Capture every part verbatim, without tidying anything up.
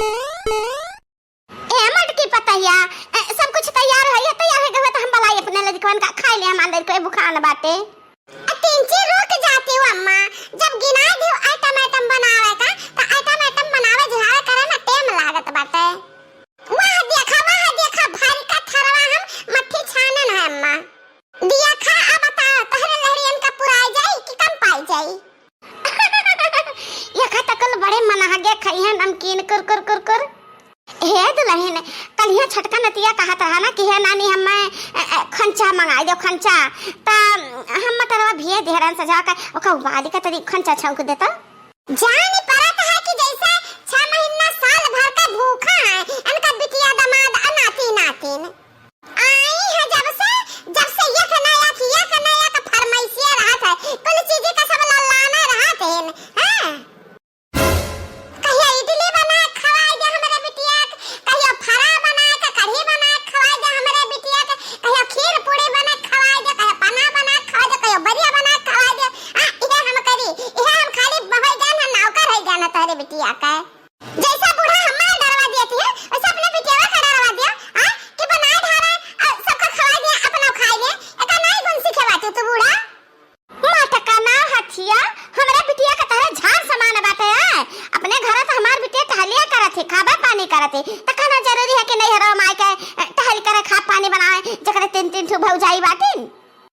ए मटकी पतहिया, ए, सब कुछ तैयार है, ये तैयार है गवा तो हम बलाई अपने लड़कवन का खाई ले, हम अंदर कोई भुखान बाटे। आ तिनची रुक जाती हो अम्मा, जब गिनाई दियो आइटम आइटम बनावे का, तो आइटम आइटम बनावे झुरावे करे में टेम लागत बाटे। वाह देखा, वाह देखा, भारी का थरवा हम मट्ठी छानन है अम्मा। दिया खा, अब बता, तोहरे लहरियन का पुराई जाई कि कम पाई जाई? यखा तकल बड़े मनहगे खइहन नमकीन कुरकुर कुरकुर। हे दुलहिन, कलिया छोटका नतिया कहत रहा ना कि हे नानी हमें, अ, अ, खंचा मंगाई दो, खंचा। त हम मटरवा भिए देहरन सजा के ओका उबाली के तनी खंचा छौंक देता। जानी परत है कि जैसे छह महीना साल भर का भूखा है, इनका बिटिया दमाद आ नाती नातिन। आई है जब से, जब से एक ना एक, एक ना एक फरमाइशिया रहत है। कुल चीज का सब लल्लाना रहत है, हैं? कहियो इडली बना के खवाई दे हमरे बिटिया के, कहियो फरा बना के, कढ़ी बना के खवाई दे हमरे बिटिया के, कहियो खीर पूड़ी बना के खवाई दे, कहियो पना बना के खवाई दे, कहियो बरिया बना के खवाई दे। आ, इहे हम करी, इहे हम खाली बहई जान है, नौकर है जान है तोहरे बिटिया के। जैसा बूढ़ा हमार डरवा दिया थी, वैसा अपने बिटियावा का डरवा दिया, हाँ? कि बनाए ढारे, आ, सबका खवाई दिया, अपना खाई ले। एका नाई गुण सीखे बाटे तू बूढ़ा। मटका ना हथिया, हमरा बिटिया का तहरे झार समान बाटे, आय। अपने घर तो हमार बिटिया टहलिया करत है, खाबा पानी करत है, त कहना जरूरी है कि नहीं हरो माई के, अ, टहल करे, खा पानी बनाए, जकरे तीन तीन ठो भौजाई बाटिन।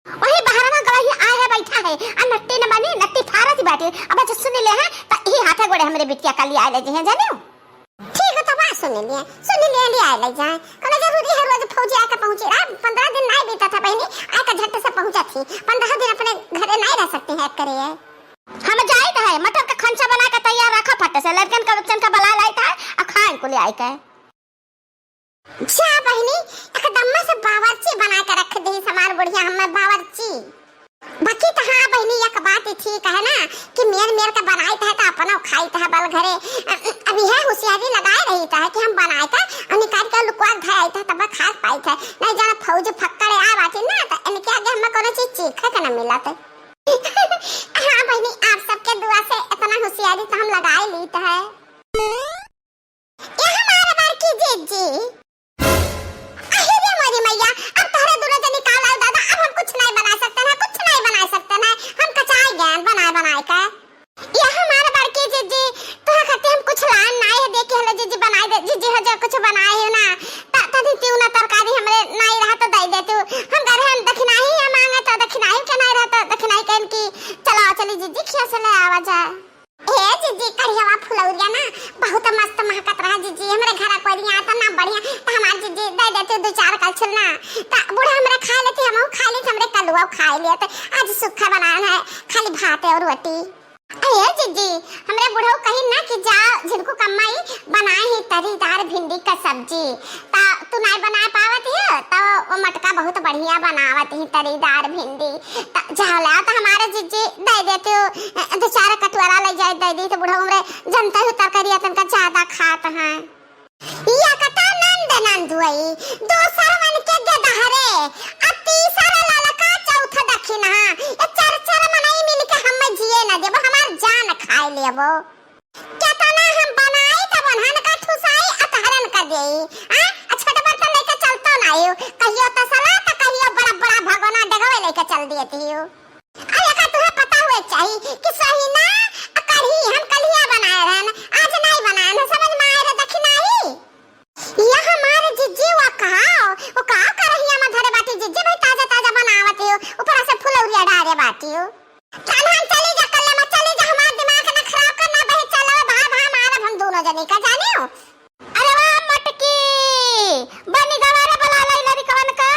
वही बहरवा गवाही आए है, बैठा है, आ नट्टी न बनी, नट्टी फारत ही बाटे। अब अच्छा सुन ले हैं, त यही हाथे गोड़े हमरे बिटिया का लिए आए ले जी हैं, जानियो? ठीक है, तो बात सुन लिए, सुन लिए, ले आए ले जाए। कोनो जरूरी है रोज फौजी आके पहुँचे? आ, पन्द्रह दिन नहीं बीता था बहनी, आके झट से पहुँचा थी। पन्द्रह दिन अपने घरे नहीं रह सकते हैं, करे है। हम जाइत है, मटर का खंचा बना के तैयार रखा फट से, लड़कन का बच्चन का बला लाइत है, आ खाए को ले आए के। जा बहिनी, एकदम से बावर्ची बना के रख दे हमार बुढ़िया, हमें बावर्ची। बाकी तो हाँ बहिनी, एक बात ठीक है ना कि मेर मेर के बनाइत है तो अपना खाइत है बल घरे। अ, अ, अब यह होशियारी लगाए रही है कि हम बनाए था और निकाल के लुकवा के धराइत है तब खा पाइत है। नहीं जाना फौज फक्कड़ आ बाटी ना तो इनके आगे हमें कोनो चीज चीखे के ना मिलत। हाँ बहिनी, आप सबके दुआ से इतना होशियारी तो हम लगाए लीत है। ए हमार बड़की जीजी। अहे रे मोरी मैया, अब तोहरे दुनो जनी का लाल दादा, अब हम कुछ नहीं बना सकते ना, कुछ नहीं बना सकते ना, हम कचाई गए बनाए बनाए के। ए हमार बड़की जीजी, तोहरे खातिर हम कुछ लान नहीं है, देखी हलो जीजी बनाए दे, जीजी हो जो कुछ बनाए हो ना, त-, तनी तिउना तरकारी हमरे नहीं रहा तो दे दे तू, हम घर हम दखिनाही है मांगे तो दखिनाही के नहीं रहा तो दखिनाही कहन की चला चली जीजी खिया से ले आवा जाए। हे जीजी, कढ़ियावा फुलौरिया ना बहुत मस्त महकत रहा जीजी, हमरे घरा कोई नहीं आता ना बढ़िया, तो हमार जीजी दे देते दो चार कलछुल ना, तो बूढ़ा हमरे खा लेते, हम खा लेते, हमरे कलुआ खा लेते। आज सूखा बनाना है, खाली भात और रोटी। अरे जीजी, हमरे बुढ़ऊ कही ना कि जा झिनकू कम्माई बनाए ही तरीदार भिंडी का सब्जी, ता तू नाय बनाए पावत हियो, तो वो मटका बहुत बढ़िया बनावत ही तरीदार भिंडी। त जाओ ला, त हमारे जीजी दे देते हो, अ, दो चार कटोरा ले जाए, दे दी, तो बुढ़ऊ हमरे जनता ही तरकारिया तनका ज्यादा खात हैं। या कता नंद नंद हुई, दोसर मन के गेदहरे, आ तीसर ललका, चौथ दक्षिणहा, ये चार चार मनई मिल के हम जिए न देबो, हमार जान खाए लेबो। केतना हम बनाई तब उन्हन का ठुसाई अतहरन कर देई। आ, आ छोट बर्तन लेके चलतो नाई हो। कहियो तसला त कहियो बड़ा बड़ा भगोना डगवे लेके चल दिए थी हो। अरे का तुहे पता हुए चाही कि सहीना आ कढ़ी हम कलिया बनाए रहन, आज नाई बनाए न, समझ में आए रे दखिनाही। यह हमारे जिज्जी वा कहा, वो का करहिया में धरे बाटी जिज्जी भाई, ताजा ताजा बनावत हो, ऊपर से फुलौरिया डारे बाटी हो। चल हम चली जा, कल्ले मत चली जा, हमार दिमाग ना खराब करना, बहे चलो, भा, भा मारब हम दोनों जने का, जाने हो? अरे वाह मटकी, बनी गवारे बुला लाई लड़कवन का।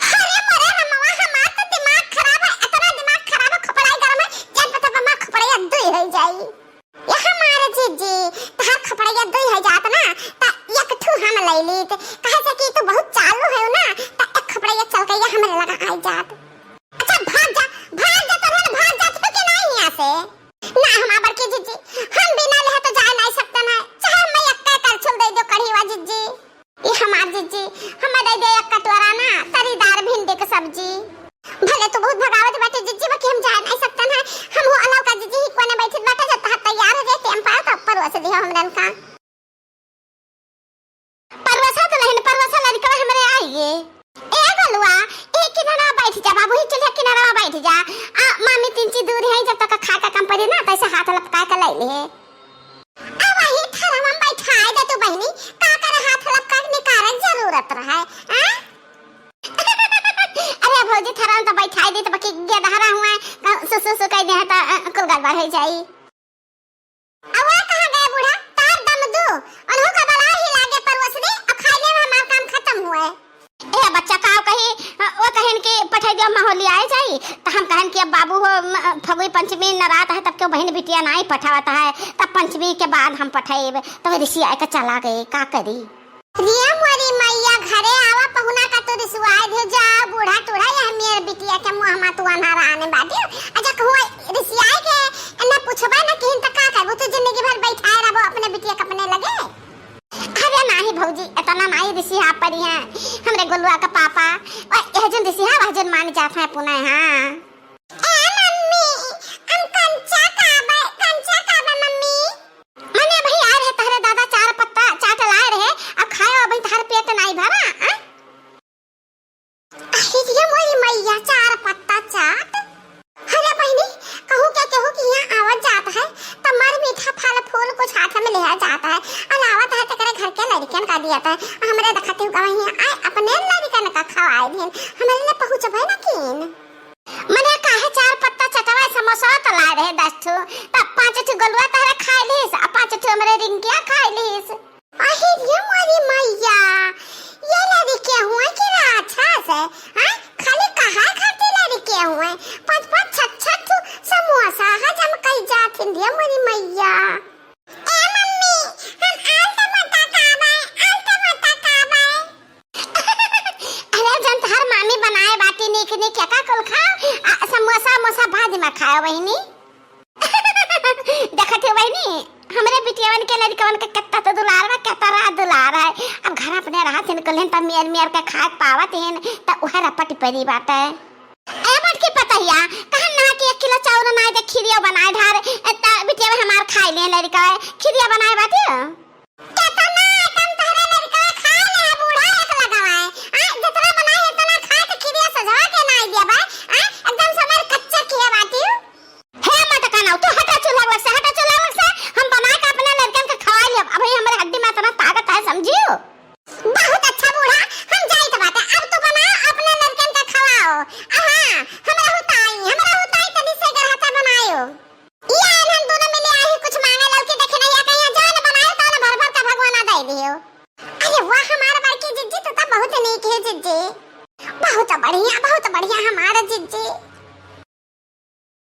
अरे मोरे रमवा, हमार तो दिमाग खराब है, इतना दिमाग खराब है, खोपड़ाई गरम है, जब पता बमा खोपड़ाई अद्दुई हो जाई। ये हमारे जीजी, तहार खपड़ैया दुई हो जात ना, त एक ठू हम ले लीत। काहे से कि तू बहुत चालू है ना, त एक खपड़ैया चल के ये हमरे लगा आ जात। अच्छा भाग जा, भाग जा, तोहरे भाग जात हो कि नहीं यहाँ से? ना हमार बड़की जीजी, हम बिना लेहे तो जाए नहीं सकते। ललका। परवसा दुलहिन, परवसा लड़कवा हमरे आइए। ए गोलुआ, ए किनारा बैठ जा बाबू, ही चुल्हा किनारा बैठ जा। आ, मामी तिनची दूर है, जब तक खाए का कम पड़ी ना, तैसे हाथ लपकाए के ले ले। अब वही थरवा में बैठाए दे तू बहिनी, का करे हाथ लपकाए के निकारे के जरूरत रहे, आ? अरे भौजी, थरवा में तो बैठाए दे, तो बाकी गेदहरा हुआ, सुसु सु कह दे, तो, अ, कुल गड़बड़ हो जाई। अउर कहाँ गए बूढ़ा? तार दम दू। उन्हों का बड़ा ही लागे परोस दे, अब खाई ले हमार काम खत्म हुए। ए बच्चा का कही, वो कहिन कि पठाई दियो, माहौली आए जाई। तो हम कहन कि अब बाबू हो, म-, फगुई पंचमी नरात है, तब क्यों बहिन बिटिया नाई पठावत है, तब पंचमी के बाद हम पठाइब। तो रिसिया के चला गए, का करी? रे मोरी मैया, घरे आवा पहुना का तू रिसुआए दे जा, बूढ़ा टूढ़ा, यह मेर बिटिया के मुँह मा तू अन्हार आने बाटी। अच्छा, कहूँ रिसियाए के न पूछबा न किहिन त का करबू? तू जिंदगी भर बैठाए रहबो अपने बिटिया के अपने लगे? अरे नाही भौजी, इतना नाही रिसिया पड़ी है हमरे गोलुआ का पापा। और यह जन रिसिया, वह जन मान जात है पुनः, हाँ। ए मम्मी, हम कंचा खाबे, कंचा खाबे मम्मी। मने अबही आए रहे तहरे दादा चार पत्ता चाट लाए रहे, अब खायो अबही तहर पेट नाई भरा, आ? अरे ये मोरी मैया, चार पत्ता चाट। अरे बहिनी, कहूँ क्या कहूँ कि यहाँ आवत जात है, त मर मीठा फल फूल कुछ हाथ में लिहा जात है, अलावत है तेकरे घर के लड़कन का दिया था, हमरे दखती हुआ वहीं आए अपने लड़कन का खवाए दिन, हमरे लिए पहुँचबे न कीन। मने काहे चार पत्ता चटवा समोसा त लाए रहे दस ठो, तब पाँच ठो गोलुआ तहरा खाए लीस, आ पाँच ठो हमरे रिंकिया खाए लीस। अहे रे मोरी मैया, ये लड़के हुए कि राक्षस है, हाँ? खाली कहा खातिर लड़के हुए, पाँच पाँच छह छह ठो समोसा हजम कई जात हिन रे मोरी मैया। ए मम्मी, हम आलू टमाटर खाबे, आलू टमाटर खाबे। अरे जन तोहार मामी बनाए बाटी नीक नीक, का कुल खाओ, आ, समोसा उमोसा बाद में खाओ बहिनी। देखत हो बहिनी, हमरे बिटियावन के लड़कवन के कितना तो दुलार बा, कितना रात दुलार है। अब घर अपने रहा थिन कुल त मेर मेर के खाए पावत हिन, त उहे रपट परी बाटे। ए बटकी पतहिया, कहन ना कि एक किलो चाउर ना दे, खिरिया बनाए ढार, ए, त बिटिया हमार खाए ले लड़का, खिरिया बनाए बाटी। केतना आइटम तोहरे लड़का खाए ले है बूढ़ा एक लगावाए। आ, जितना बनाए उतना खाए त खिरिया सजवा के ना दिया बा। आ, एकदम से हमार कच्चा किया बाटी। हे मटकाना, तू हटा चूल्हा लग से, हटा चूल्हा लग से, हम बना के अपने लड़कन के खवाए लेब। अबही हमरे हड्डी में इतना ताकत है, समझियो। बहुत अच्छा बूढ़ा, हम जाइत बाटे। अब तू बनाओ, अपने लड़कन के खवाओ। आ हाँ, हमरा हुताई, हमरा हुताई तनी से अगर हाथा बनायो। ये आयल हम दोनों मिले आही कुछ मांगे लौकी देखे नहीं, या कहीं जान बनायो तो ना भर भर का भगवाना दे दियो। अरे वाह, हमार बड़की जिज्जी, तू तो बहुत नीक है जिज्जी। बहुत बढ़िया, बहुत बढ़िया हमार जिज्जी।